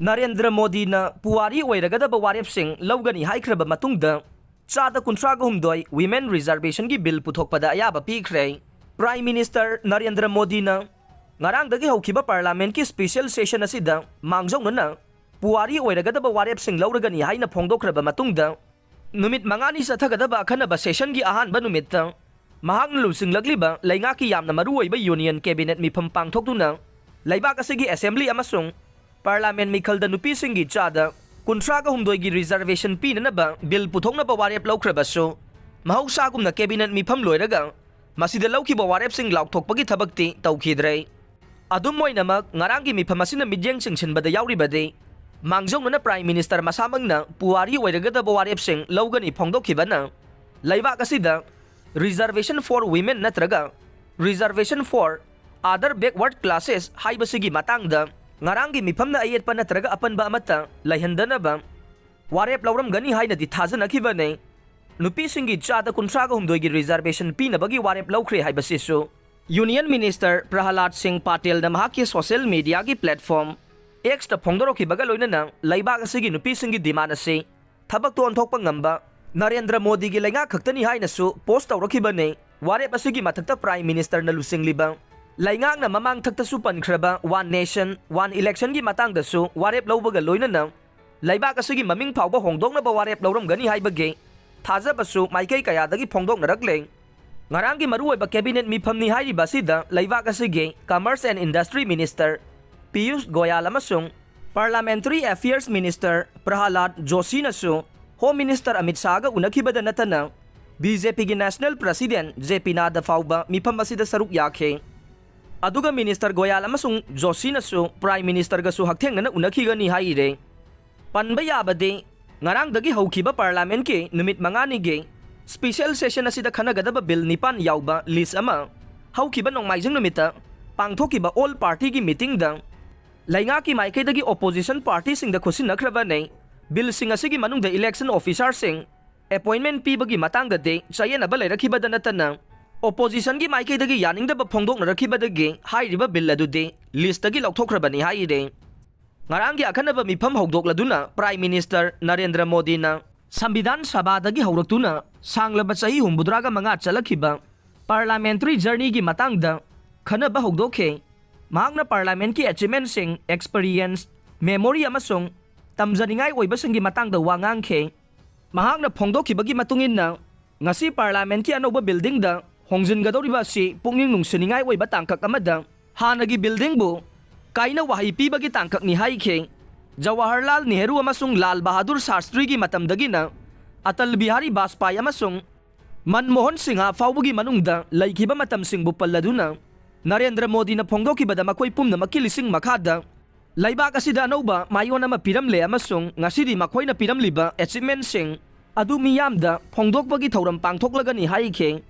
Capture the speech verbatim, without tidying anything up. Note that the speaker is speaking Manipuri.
ꯅꯔꯦꯟꯗ꯭ꯔ ꯃꯣꯗꯤꯅ ꯄꯨꯋꯥꯔꯤ ꯑꯣꯏꯔꯒꯗꯕ ꯋꯥꯔꯦꯞꯁꯤꯡ ꯂꯧꯒꯅꯤ ꯍꯥꯏꯈ꯭ꯔꯕ ꯃꯇꯨꯡꯗ, ꯆꯥꯗ ꯀꯨꯟꯊ꯭ꯔꯥꯒ ꯍꯨꯝꯗꯣꯏ Women Reservationꯒꯤ ꯕꯤꯜ ꯄꯨꯊꯣꯛꯄꯗ ꯑꯌꯥꯕ ꯄꯤꯈ꯭ꯔꯦ꯫ Prime Minister ꯅꯔꯦꯟꯗ꯭ꯔ ꯃꯣꯗꯤꯅ ꯉꯔꯥꯡꯗꯒꯤ ꯍꯧꯈꯤꯕ Parliamentꯀꯤ special session ꯑꯁꯤꯗ ꯃꯥꯡꯖꯧꯅꯅ ꯄꯨꯋꯥꯔꯤ ꯑꯣꯏꯔꯒꯗꯕ ꯋꯥꯔꯦꯞꯁꯤꯡ ꯂꯧꯔꯒꯅꯤ ꯍꯥꯏꯅ ꯐꯣꯡꯗꯣꯛꯈ꯭ꯔꯕ ꯃꯇꯨꯡꯗ, ꯅꯨꯃꯤꯠ ꯃꯉꯥꯅꯤ ꯆꯠꯊꯒꯗꯕ ꯑꯈꯟꯅꯕ sessionꯒꯤ ꯑꯍꯥꯟꯕ ꯅꯨꯃꯤꯠꯇ ꯃꯍꯥꯛꯅ ꯂꯨꯆꯤꯡꯂꯛꯂꯤꯕ ꯂꯩꯉꯥꯛꯀꯤ ꯌꯥꯝꯅ ꯃꯔꯨꯑꯣꯏꯕ Union Cabinet ꯃꯤꯐꯝ ꯄꯥꯡꯊꯣꯛꯇꯨꯅ, ꯂꯩꯕꯥꯛ ꯑꯁꯤꯒꯤ Assembly ꯑꯃꯁꯨꯡ Parliament ꯃꯤꯈꯜꯗ ꯅꯨꯄꯤꯁꯤꯡꯒꯤ ꯆꯥꯗ ꯀꯨꯟꯊ꯭ꯔꯥꯒ ꯍꯨꯝꯗꯣꯏꯒꯤ reservation ꯄꯤꯅꯅꯕ ꯕꯤꯜ ꯄꯨꯊꯣꯛꯅꯕ ꯋꯥꯔꯦꯞ ꯂꯧꯈ꯭ꯔꯕꯁꯨ, ꯃꯍꯧꯁꯥꯒꯨꯝꯅ Cabinet ꯃꯤꯐꯝ ꯂꯣꯏꯔꯒ ꯃꯁꯤꯗ ꯂꯧꯈꯤꯕ ꯋꯥꯔꯦꯞꯁꯤꯡ ꯂꯥꯎꯊꯣꯛꯄꯒꯤ ꯊꯕꯛꯇꯤ ꯇꯧꯈꯤꯗ꯭ꯔꯦ꯫ ꯑꯗꯨꯝ ꯑꯣꯏꯅꯃꯛ, ꯉꯔꯥꯡꯒꯤ ꯃꯤꯐꯝ ꯑꯁꯤꯅ ꯃꯤꯠꯌꯦꯡ ꯆꯤꯡꯁꯤꯟꯕꯗ ꯌꯥꯎꯔꯤꯕꯗꯤ, ꯃꯥꯡꯖꯧꯅꯅ Prime Minister ꯃꯁꯥꯃꯛꯅ ꯄꯨꯋꯥꯔꯤ ꯑꯣꯏꯔꯒꯗꯕ ꯋꯥꯔꯦꯞꯁꯤꯡ ꯂꯧꯒꯅꯤ ꯐꯣꯡꯗꯣꯛꯈꯤꯕꯅ, ꯂꯩꯕꯥꯛ ꯑꯁꯤꯗ Reservation for Women ꯅꯠꯇ꯭ꯔꯒ Reservation for Other Backward Classes ꯍꯥꯏꯕꯁꯤꯒꯤ ꯃꯇꯥꯡꯗ ꯉꯔꯥꯡꯒꯤ ꯃꯤꯐꯝꯅ ꯑꯌꯦꯠꯄ ꯅꯠꯇ꯭ꯔꯒ ꯑꯄꯟꯕ ꯑꯃꯠꯇ ꯂꯩꯍꯟꯗꯅꯕ ꯋꯥꯔꯦꯞ ꯂꯧꯔꯝꯒꯅꯤ ꯍꯥꯏꯅꯗꯤ ꯊꯥꯖꯅꯈꯤꯕꯅꯤ꯫ ꯅꯨꯄꯤꯁꯤꯡꯒꯤ ꯆꯥꯗ ꯀꯨꯟꯊ꯭ꯔꯥꯒ ꯍꯨꯝꯗꯣꯏꯒꯤ reservation ꯄꯤꯅꯕꯒꯤ ꯋꯥꯔꯦꯞ ꯂꯧꯈ꯭ꯔꯦ ꯍꯥꯏꯕꯁꯤꯁꯨ Union Minister ꯄ꯭ꯔꯍꯂꯥꯗ ꯁꯤꯡ ꯄꯥꯇꯦꯜꯅ ꯃꯍꯥꯛꯀꯤ social mediaꯒꯤ platform Xꯇ ꯐꯣꯡꯗꯣꯔꯛꯈꯤꯕꯒ ꯂꯣꯏꯅꯅ ꯂꯩꯕꯥꯛ ꯑꯁꯤꯒꯤ ꯅꯨꯄꯤꯁꯤꯡꯒꯤ demand ꯑꯁꯤ ꯊꯕꯛꯇ ꯑꯣꯟꯊꯣꯛꯄ ꯉꯝꯕ ꯅꯔꯦꯟꯗ꯭ꯔ ꯃꯣꯗꯤꯒꯤ ꯂꯩꯉꯥꯛ ꯈꯛꯇꯅꯤ ꯍꯥꯏꯅꯁꯨ post ꯇꯧꯔꯛꯈꯤꯕꯅꯤ꯫ ꯋꯥꯔꯦꯞ ꯑꯁꯤꯒꯤ ꯃꯊꯛꯇ Prime Ministerꯅ ꯂꯨꯆꯤꯡꯂꯤꯕ ꯂꯩꯉꯥꯛꯅ ꯃꯃꯥꯡ ꯊꯛꯇꯁꯨ ꯄꯟꯈ꯭ꯔꯕ One Nation, One Electionꯒꯤ ꯃꯇꯥꯡꯗꯁꯨ ꯋꯥꯔꯦꯞ ꯂꯧꯕꯒ ꯂꯣꯏꯅꯅ ꯂꯩꯕꯥꯛ ꯑꯁꯤꯒꯤ ꯃꯃꯤꯡ ꯐꯥꯎꯕ ꯍꯣꯡꯗꯣꯛꯅꯕ ꯋꯥꯔꯦꯞ ꯂꯧꯔꯝꯒꯅꯤ ꯍꯥꯏꯕꯒꯤ ꯊꯥꯖꯕꯁꯨ ꯃꯥꯏꯀꯩ ꯀꯌꯥꯗꯒꯤ ꯐꯣꯡꯗꯣꯛꯅꯔꯛꯂꯦ꯫ ꯉꯔꯥꯡꯒꯤ ꯃꯔꯨꯑꯣꯏꯕ Cabinet ꯃꯤꯐꯝꯅꯤ ꯍꯥꯏꯔꯤꯕ ꯑꯁꯤꯗ ꯂꯩꯕꯥꯛ ꯑꯁꯤꯒꯤ Commerce and Industry Minister Piyush ꯒꯣꯌꯥꯜ ꯑꯃꯁꯨꯡ Parliamentary Affairs Minister ꯄ꯭ꯔꯍꯂꯥꯗ ꯖꯣꯁꯤꯅꯁꯨ Home Minister Amit ꯁꯥꯍꯒ ꯎꯅꯈꯤꯕꯗ ꯅꯠꯇꯅ BJPꯒꯤ National President J P Nadda ꯐꯥꯎꯕ ꯃꯤꯐꯝ ꯑꯁꯤꯗ ꯁꯔꯨꯛ ꯌꯥꯈꯤ꯫ ꯑꯗꯨꯒ Minister ꯒꯣꯌꯥꯜ ꯑꯃꯁꯨꯡ ꯖꯣꯁꯤꯅꯁꯨ Prime Ministerꯒꯁꯨ ꯍꯛꯊꯦꯡꯅꯅ ꯎꯅꯈꯤꯒꯅꯤ ꯍꯥꯏꯔꯦ꯫ ꯄꯟꯕ ꯌꯥꯕꯗꯤ, ꯉꯔꯥꯡꯗꯒꯤ ꯍꯧꯈꯤꯕ Parliamentꯀꯤ ꯅꯨꯃꯤꯠ ꯃꯉꯥꯅꯤꯒꯤ special session ꯑꯁꯤꯗ ꯈꯟꯅꯒꯗꯕ ꯕꯤꯜ ꯅꯤꯄꯥꯟ ꯌꯥꯎꯕ list ꯑꯃ ꯍꯧꯈꯤꯕ ꯅꯣꯡꯃꯥꯏꯖꯤꯡ ꯅꯨꯃꯤꯠꯇ ꯄꯥꯡꯊꯣꯛꯈꯤꯕ All Partyꯒꯤ meetingꯗ ꯂꯩꯉꯥꯛꯀꯤ ꯃꯥꯏꯀꯩꯗꯒꯤ opposition partyꯁꯤꯡꯗ ꯈꯨꯠꯁꯤꯟꯅꯈ꯭ꯔꯕꯅꯤ꯫ ꯕꯤꯜꯁꯤꯡ ꯑꯁꯤꯒꯤ ꯃꯅꯨꯡꯗ election officerꯁꯤꯡ appointment ꯄꯤꯕꯒꯤ ꯃꯇꯥꯡꯗꯗꯤ ꯆꯌꯦꯠꯅꯕ ꯂꯩꯔꯛꯈꯤꯕꯗ ꯅꯠꯇꯅ, oppositionꯒꯤ ꯃꯥꯏꯀꯩꯗꯒꯤ ꯌꯥꯅꯤꯡꯗꯕ ꯐꯣꯡꯗꯣꯛꯅꯔꯛꯈꯤꯕꯗꯒꯤ ꯍꯥꯏꯔꯤꯕ ꯕꯤꯜ ꯑꯗꯨꯗꯤ listꯇꯒꯤ ꯂꯧꯊꯣꯛꯈ꯭ꯔꯕꯅꯤ ꯍꯥꯏꯔꯤ꯫ ꯉꯔꯥꯡꯒꯤ ꯑꯈꯟꯅꯕ ꯃꯤꯐꯝ ꯍꯧꯗꯣꯛꯂꯗꯨꯅ Prime Minister ꯅꯔꯦꯟꯗ꯭ꯔ ꯃꯣꯗꯤꯅ ꯁꯝꯕꯤꯙꯥꯟ ꯁꯚꯥꯗꯒꯤ ꯍꯧꯔꯛꯇꯨꯅ ꯁꯥꯡꯂꯕ ꯆꯍꯤ ꯍꯨꯝꯐꯨꯇꯔꯥꯒ ꯃꯉꯥ ꯆꯠꯂꯛꯈꯤꯕ Parliamentary Journeyꯒꯤ ꯃꯇꯥꯡꯗ ꯈꯟꯅꯕ ꯍꯧꯗꯣꯛꯈꯤ꯫ ꯃꯍꯥꯛꯅ Parliamentꯀꯤ achievementꯁꯤꯡ, experience, memory ꯑꯃꯁꯨꯡ ꯇꯝꯖꯅꯤꯡꯉꯥꯏ ꯑꯣꯏꯕꯁꯤꯡꯒꯤ ꯃꯇꯥꯡꯗ ꯋꯥ ꯉꯥꯡꯈꯤ꯫ ꯃꯍꯥꯛꯅ ꯐꯣꯡꯗꯣꯛꯈꯤꯕꯒꯤ ꯃꯇꯨꯡ ꯏꯟꯅ, ꯉꯁꯤ Parliamentꯀꯤ ꯑꯅꯧꯕ buildingꯗ ꯍꯣꯡꯖꯤꯟꯒꯗꯧꯔꯤꯕ ꯑꯁꯤ ꯄꯨꯛꯅꯤꯡ ꯅꯨꯡꯁꯤꯅꯤꯡꯉꯥꯏ ꯑꯣꯏꯕ ꯇꯥꯡꯀꯛ ꯑꯃꯗ ꯍꯥꯟꯅꯒꯤ buildingꯕꯨ ꯀꯥꯏꯅ ꯋꯥꯍꯩ ꯄꯤꯕꯒꯤ ꯇꯥꯡꯀꯛꯅꯤ ꯍꯥꯏꯈꯤ꯫ ꯖꯋꯥꯍꯔꯂꯥꯜ ꯅꯦꯍꯔꯨ ꯑꯃꯁꯨꯡ ꯂꯥꯜ ꯕꯍꯥꯗꯨꯔ ꯁꯥꯁꯇ꯭ꯔꯤꯒꯤ ꯃꯇꯝꯗꯒꯤꯅ ꯑꯇꯜ ꯕꯤꯍꯥꯔꯤ ꯕꯥꯖꯄꯥꯏ ꯑꯃꯁꯨꯡ ꯃꯟꯃꯣꯍꯟ ꯁꯤꯡꯍ ꯐꯥꯎꯕꯒꯤ ꯃꯅꯨꯡꯗ ꯂꯩꯈꯤꯕ ꯃꯇꯝꯁꯤꯡꯕꯨ ꯄꯜꯂꯗꯨꯅ, ꯅꯔꯦꯟꯗ꯭ꯔ ꯃꯣꯗꯤꯅ ꯐꯣꯡꯗꯣꯛꯈꯤꯕꯗ ꯃꯈꯣꯏ ꯄꯨꯝꯅꯃꯛꯀꯤ ꯂꯤꯁꯤꯡ ꯃꯈꯥꯗ ꯂꯩꯕꯥꯛ ꯑꯁꯤꯗ ꯑꯅꯧꯕ ꯃꯥꯏꯑꯣꯟ ꯑꯃ ꯄꯤꯔꯝꯂꯦ ꯑꯃꯁꯨꯡ ꯉꯁꯤꯗꯤ ꯃꯈꯣꯏꯅ ꯄꯤꯔꯝꯂꯤꯕ achievementꯁꯤꯡ ꯑꯗꯨ ꯃꯤꯌꯥꯝꯗ ꯐꯣꯡꯗꯣꯛꯄꯒꯤ ꯊꯧꯔꯝ ꯄꯥꯡꯊꯣꯛꯂꯒꯅꯤ ꯍꯥꯏꯈꯤ꯫